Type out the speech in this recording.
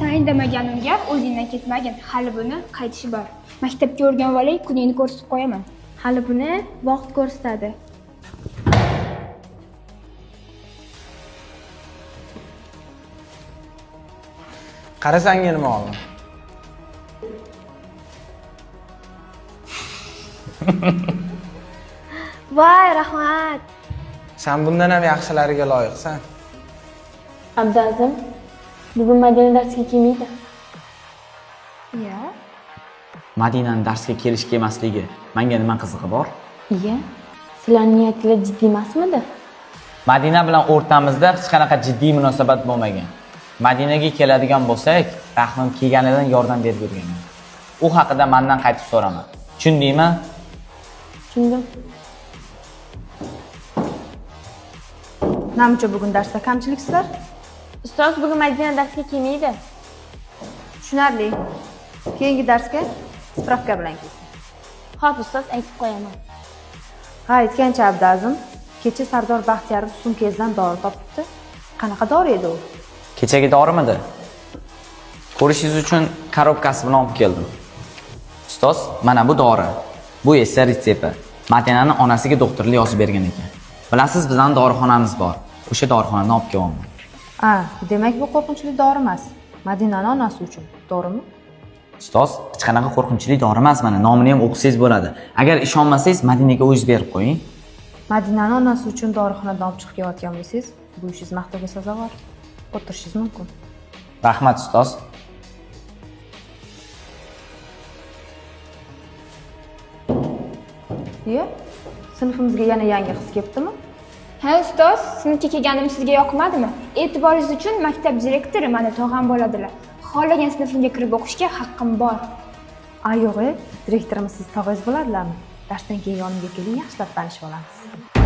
San indamaganimga o'zingdan ketmagin. Hali buni qaytishi bor. Maktabga o'rganib olay, kuningni ko'rsatib qo'yaman. Hali buni vaqt ko'rsatadi. Qara, sanga nima oldim. Voy, rahmat. San bundan ham yaxshilariga loyiqsan. Abduazim, bugun Madina darsga kelmaydi. Iya. Madinani darsga kelish kelmasligi menga nima qizig'i bor? Iya, sizlarning niyatinglar jiddiy emasmidi? Madina bilan o'rtamizda hech qanaqa jiddiy munosabat bo'lmagan. Madinaga keladigan bo'lsak, rahmim kelganidan yordam berib yurganman. U haqida mendan qaytib so'rama. Tushundingmi? Tushundim. Namuncha bugun darsda kamchiliksizlar? Ustoz, bugun Madina darsga kelmaydi. Tushunarli. Keyingi darsga spravka bilan kelsin. Xo'p, ustoz, aytib qo'yaman. Ha, aytgancha Abduazim, kecha Sardor Baxtiyorov sumkangizdan dori topibdi. Qanaqa dori edi u? Kechagi dorimidi? Ko'rishingiz uchun korobkasi bilan olib keldim. Ustoz, mana bu dori. Bu esa retsepti. Madinani onasiga doktorlar yozib bergan ekan. Bilasiz, bizning dorixonamiz bor. O'sha dorixonadan olib kelyapman. A, demak bu qo'rqinchli dori emas. Madinani onasi uchun, to'g'rimi? Ustoz, hech qanaqa qo'rqinchli dori emas, mana nomini ham o'qisangiz bo'ladi. Agar ishonmasangiz, Madinaga o'zingiz berib qo'ying. Madinani onasi uchun dorixonadan olib chiqib kelayotgan bo'lsangiz, bu ishingiz maqtovga sazovor. O'tirishingiz mumkin. Rahmat, ustoz. Iya, sinfimizga yana yangi qiz kelibdimi? Ha, ustoz, sinfga kelganim sizga yoqmadimi? E'tiboringiz uchun maktab direktori mani tog'am bo'ladilar. Xohlagan sinfimga kirib o'qishga haqqim bor. A, yo'q, direktorimiz siz tog'angiz bo'ladilarmi? Darsdan keyin yonimga keling, yaxshilab tanishib olamiz.